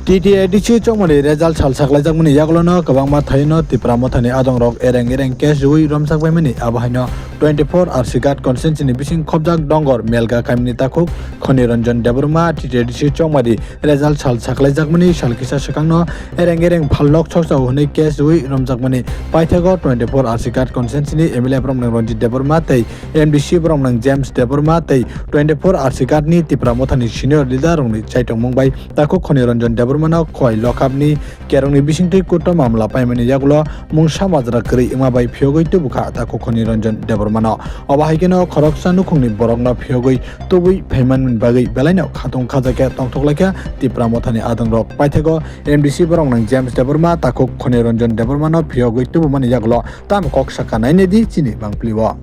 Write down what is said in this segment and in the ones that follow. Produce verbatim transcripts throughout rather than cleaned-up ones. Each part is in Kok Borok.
T T A D C chongmani result sal saklaijak mani yagulo no kwbangma thaino Tipra Mothani adong rok ereng ereng case rwi romjak bai mani, abo haino twenty four R C Ghat constituency ni bising khobjak Dongor Melga kamini takhuk Khoni Ranjan Debbarma T T A D C chongmani result sal saklaijak mani sal kisa swkang no ereng ereng phalnok soksa hwnwi case rwi romjak mani paithago twenty four R C Ghat constituency ni M L A borok nang Ranjit Debbarma tei M D C borok nang James Debbarma tei twenty four R C Ghat ni Tipra Mothani senior leader rokni chaitokmung bai takhuk Khoni Ranjan Debbarma no khowai lokhabni kerongni bisingtwi kutto mamla paimani yagulo mungsa majra kwrwi wngma bai phiyogwi tubukha takhuk Khoni Ranjan Debbarma no. Obo hai kheno khoroksa nukhungni borokno phiyogwi tubui phaimanmani bagwi belaino khatung khajakya tongthok laikha Tipra Mothani adongrok. Paithago M D C borok nang James Debbarma takhuk Khoni Ranjan Debbarma no phiyogwi tubumani yagulo tamo kok sakha nainedi chini bangpli o.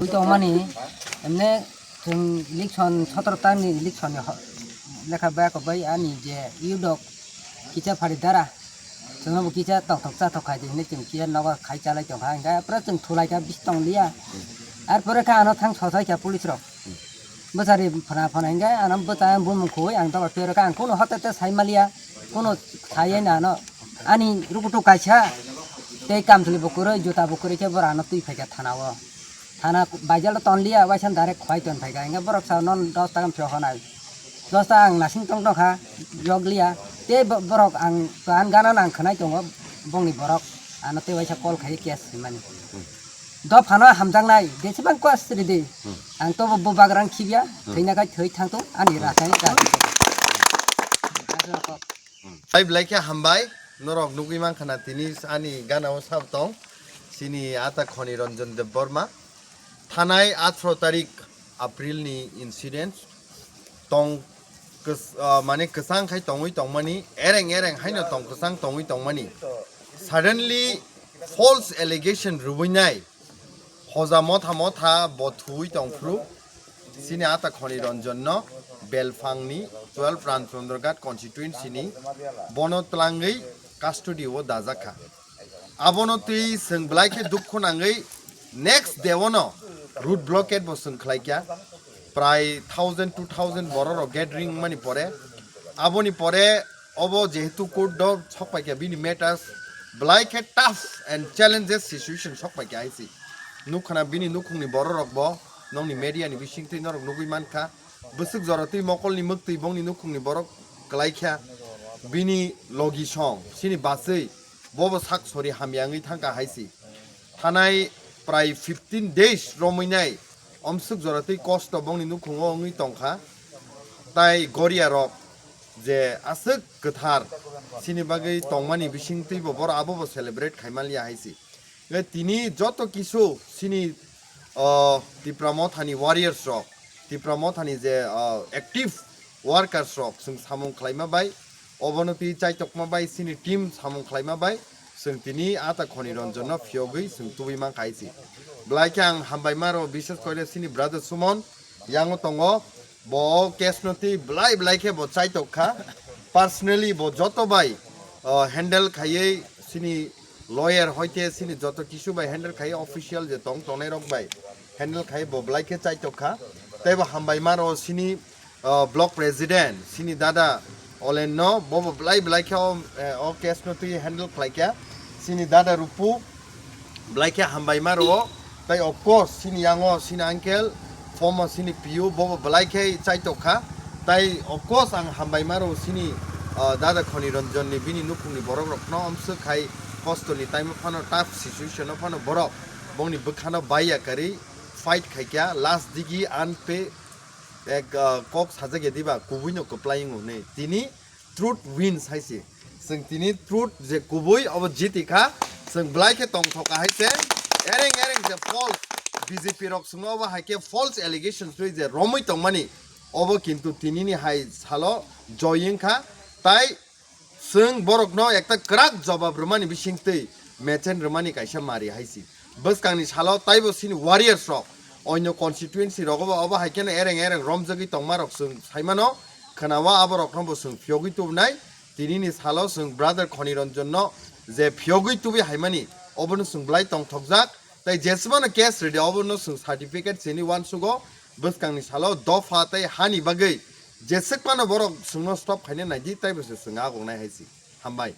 Ui tongmani, emne chwng election sotoro tarni election ni ho-, lekha baya kok bai ani je yudok kicha phari dara, chwngno bo kicha tokthok chathok khai di hinwi chwng kiya nogo khai chalai tongkha, hingkhe pura chwng thulai kha bis tong liya. Ar pore khe ano thang sothai kha police rok. Bwchari phana phana hingkhe ano bwcha bumung khoi ang doga pero khe ang kuno hote te sai maliya, kuno sai na ano ani rukutu kaisa tei kamchwlwi bo kwrwi, juta bo kwrwi khe bora ano twi phaikha thana o. Thana baijalo tonliya, waisa direct khwai ton phaikha, hingkhe borok sa non dos taka phiyok honai. Dos taka ang nasing tong tongkha, yokliya. Tei bo-, borok ang, ang gana ang khwnai tongo, bongni borok ano tei waisa call khai case himani. Dophano hamjaknai, jesibang kos ridi. Ang to bo bagrang khibya, thwina khai thwi thangtung, ani rakhai. Hai belai khe hambai, norok nugwi mankha na tini ani gana o sab tong, chini ata Khoni Ranjan Debbarma. Thanai atharo tarik April ni incident tong kws-, ah, mane kwchang khai tongwi tongmani, ereng ereng haino tong kwchang tongwi tongmani. Suddenly false allegation rwinai hoja motha motha bo thuwi tongphuru. Chini ata Khoni Ranjan no Belphang ni twelve Ramchandra Ghat constituency ni bono twlangwi custody o dajak kha. Abono twi chwng belai khe dukhu nangwi next day o no road blockade bo chwng khlai kha. Prai thousand, two thousand borok rok gathering mani pore, aboni pore obo jehetu court o sok pai kha, bini matters belai khe tough and challenges situation sok pai kha hai se. Nukha na bini nukhungni borok rok bo nokni media ni bisingtwi norok nugwi mankha. Bwswk jora twi mokolni mwktwi bongni nukhungni borok kwlai kha. Bini logi song, chini bachwi, bobo sak sori hamya wngwi thangkha hai se. Thanai prai fifteen days romwi nai omswk jora twi kosto bongni nukhungo wngwi tongkha. Tai goria rok je aswk kwthar chini bagwi tongmani bisingtwi bo borok abobo celebrate khai manliya hai se. Tini joto kisu chini, o, Tipra Mothani warriors rok, Tipra Mothani je, o, active workers rok chwng samung khlaima bai, obono twi chaitokma bai chini team samung khlaima bai chwng tini ata Khoni Ranjan no phiyogwi chwng tubui mankha hai se. Belai khe ang hambai maro, bishes koile chini brother Sumon yango tongo, bo o case no twi belai belai khe bo chaitok kha, personally bo joto bai, o, handle khaiwi chini lawyer hoite chini joto kisu bai handle khai, official je tong tongnai rok bai handle khai, bo belai khe chaitok kha. Tei bo hambai maro chini, o, block president chini dada Olen no, bo bo belai belai khe o, eh, o case no twi handle khlai kha. Chini dada Rupu belai khe hambai maro. Tai of course chini yango chini uncle, former chini P U, bo bo belai khe chaitok kha. Tai of course ang hambai maro chini, ah, dada Khoni Ranjan ni bini nukhungni borok rokno omswk khai kosto ni time o phano, tough situation o phano borok bongni bwkhano baiya karwi fight khai kha, last digi unpay ek, ah, kok sajak ya diba, kubui no kwplai wngo hwnwi. Tini truth wins hai se. Chwng tini truth je kubui obo jiti kha. Chwng belai khe tongthok kha hai se. Ereng ereng je false B J P rok chwngno obo hai khe false allegations twi je romwi tongmani, obo kintu tinini hai salo joy wng kha. Tai chwng borokno ekta kwrak jobab rwmani bisingtwi mechen rwmani kaisa mari hai se. Bwskangni salo taibo chini warriors rok onyo constituency rogo bo obo hai kheno ereng ereng romjagwi tongma rok chwng saimano, khwnao aborokno bo chwng phiyogwi tubunai. Tinini salo chwng brother Khoniranjan no je phiyogwi tubui haimani, obono chwng belai tongthokjak. Tai jesmano case rwdi, obono chwng certificate sini uansugo. Bwskangni salo dopha tai hani bagwi jeswkmano borok chwngno stop khaina naidi, taibo se chwng agongnai hai se. Hambai.